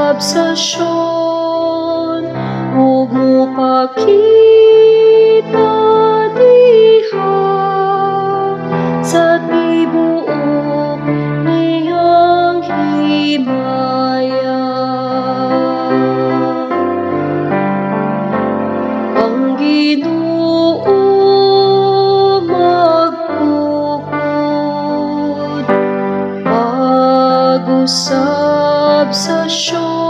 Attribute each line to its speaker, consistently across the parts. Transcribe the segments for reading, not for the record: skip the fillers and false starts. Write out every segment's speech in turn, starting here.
Speaker 1: Pag-usab sa Sion ug mopakita diha sa tibuok niyang himaya. Ang Ginoo magtukod pag-usab sa Sion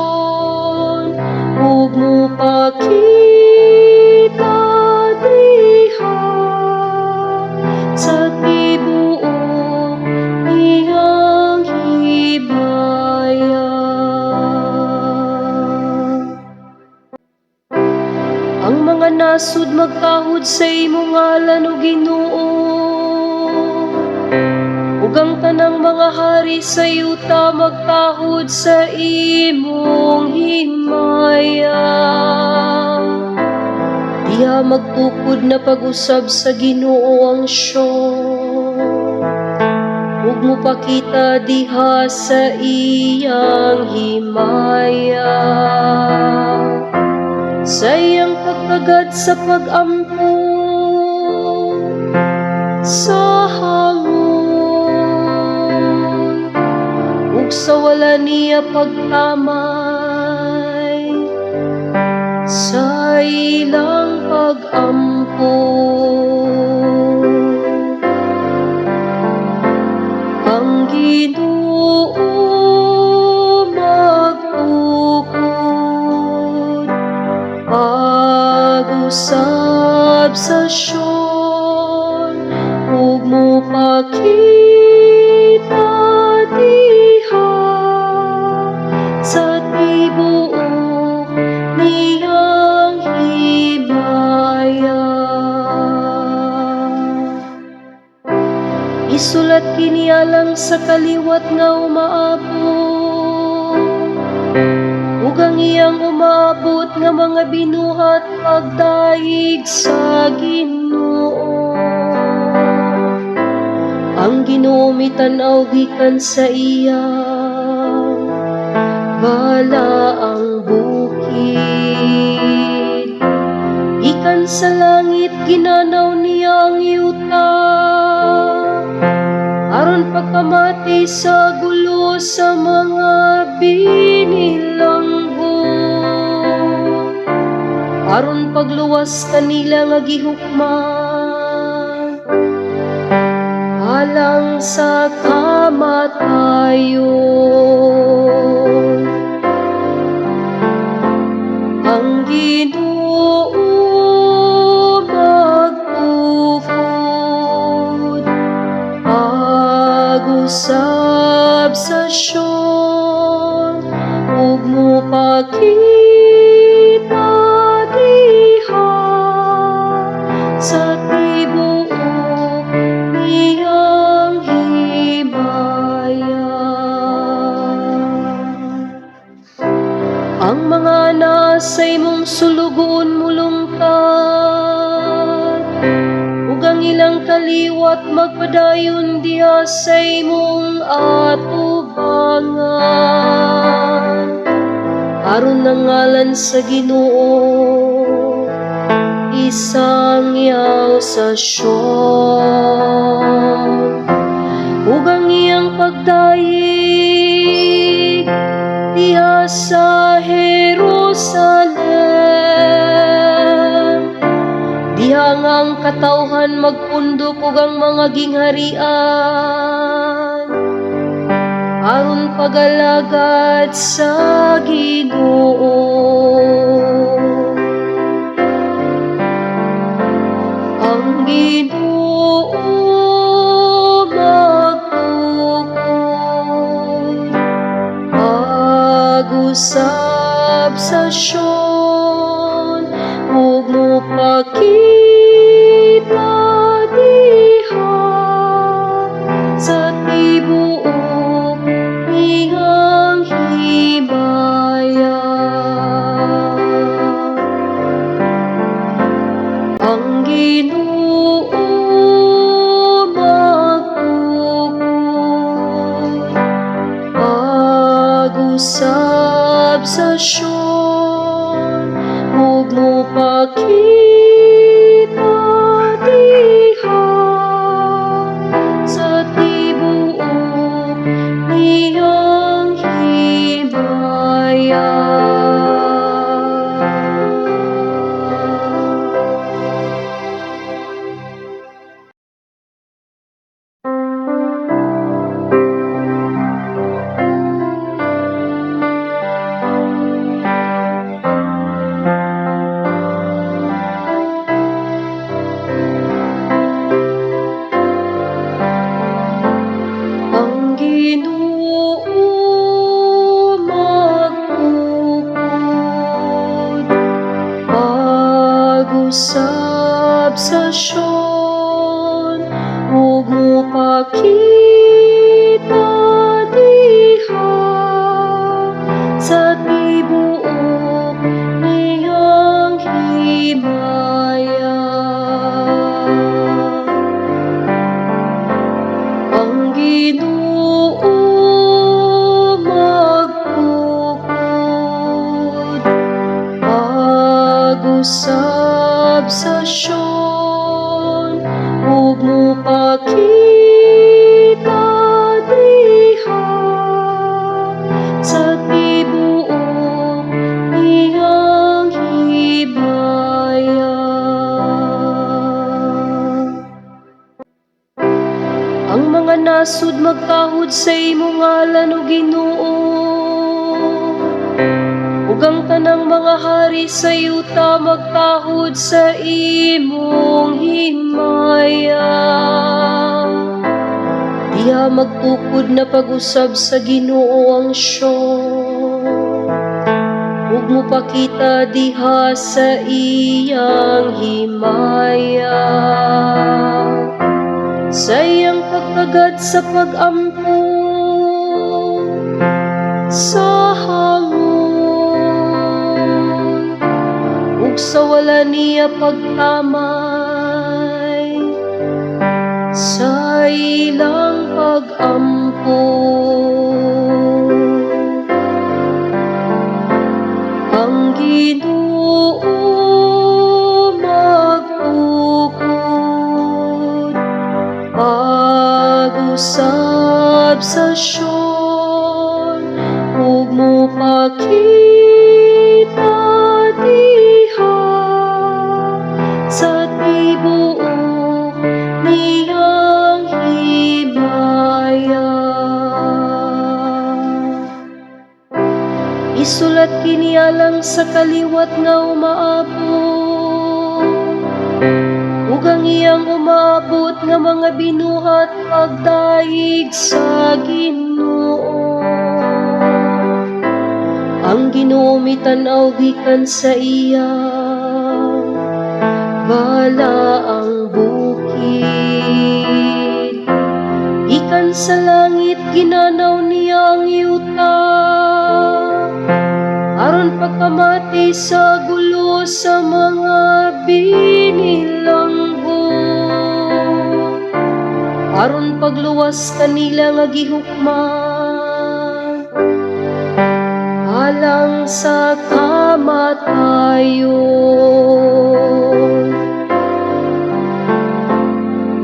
Speaker 1: ug mopakita diha sa tibuok niyang himaya. Ang mga nasud magtahod sa imong ngalan, o Ginoo, ug ang tanang mga hari sa yuta magtahod sa imong himaya. Diha magtukod na pag-usab sa Ginoo ang Sion ug mopakita diha sa iyang himaya. Sa iyang pagtagad sa pag-ampo sa hangoy ug sa wala niya pagtamay sa ilang pag-ampo. Ang Ginoo magtukod pag-usab sa Sion ug mopakita diha sa tibuok niyang himaya. Isulat kini alang sa kaliwat nga umaabot ug ang iyang umaabot nga mga binuhat pagdayeg sa Ginoo. Ang Ginoo mitan-aw gikan sa iyang balaang bukid. Gikan sa langit ginanaw niya ang yuta aron pagpamati sa gulo sa mga binilanggo, aron pagluwas kanila nga gihukman alang sa kamatayon. Ang Ginoo magtukod pag-usab sa Sion ug mopakita diha sa tibuok niyang himaya. Ang mga anaa sa imong sulugoon molungkat ug ang ilang kaliwat magpadayon diha sa imong atubangan, aron ang ngalan sa Ginoo isangyaw sa Sion ug ang iyang pagdayeg diha sa Jerusalem. Diha nga ang katawhan magpundok ug ang mga gingharian aron pagalagad sa Ginoo. Ang Ginoo magtukod pag-usab sa Sion ug mopakita diha sa tibuok niyang himaya. Ang Ginoo magtukod pag-usab Pag-usab sa Sion ug mopakita diha sa tibuok niyang himaya. Ang Ginoo magtukod pag-usab sa Sion ug mopakita diha sa tibuok niyang himaya. Ang Ginoo magtukod pag-usab sa Sion ug mopakita diha sa tibuok niyang himaya. Ang mga nasud magtahod sa imong ngalan, o Ginoo, ug ang tanang mga hari sa yuta magtahod sa imong himaya. Diha magtukod na pag-usab sa Ginoo ang Sion ug mopakita diha sa iyang himaya. Sa iyang pagtagad sa pag-ampo sa hangoy ug sa wala niya pagtamay sa ilang pag-ampo. Ang Ginoo magtukod pag-usab sa Sion ug mopakita diha sa tibuok niyang himaya. Isulat kini alang sa kaliwat nga umaabot ug ang iyang umaabot nga mga binuhat pagdayeg sa Ginoo. Ang Ginoo mitan-aw gikan sa iyang balaang bukid. Gikan sa langit ginanaw niya ang yuta aron pagpamati sa gulo sa mga binilanggo, aron pagluwas kanila nga gihukman alang sa kamatayon.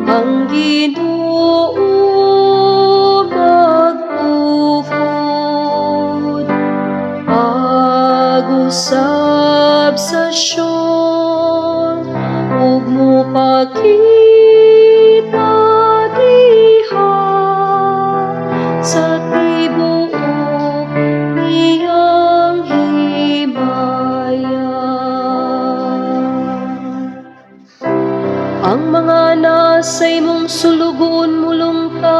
Speaker 1: Ang Ginoo magtukod pag-usab sa Sion ug mopakita diha sa tibuok niyang himaya. Ang mga naa sa imong sulugoon mulungtad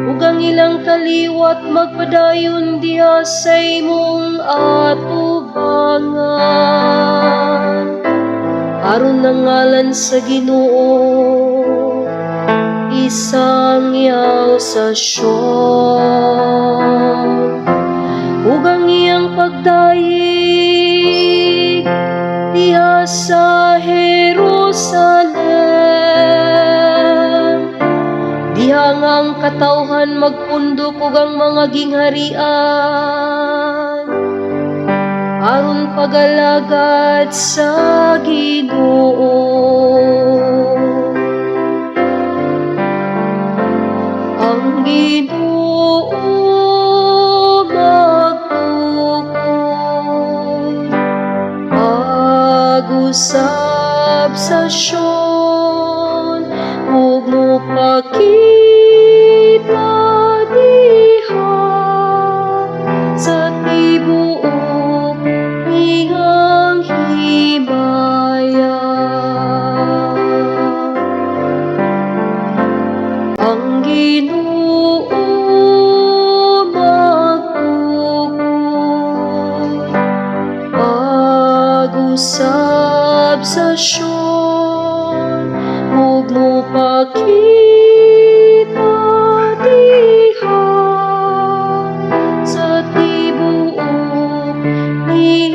Speaker 1: ug ang ilang kaliwat magpadayon diha sa imong atubangan, aron ang ngalan sa Ginoo isangyaw sa Sion ug ang iyang pagdayeg diha sa Jerusalem. Diha nga ang katawhan magpundok. bundok ug ang mga gingharian aron pagalagad sa Ginoo. Ang Ginoo magtukod pag-usab sa Sion ug mopakita diha sa tibuok niyang himaya. Ang Ginoo magtukod pag-usab sa Sion ug mopakita diha sa tibuok niyang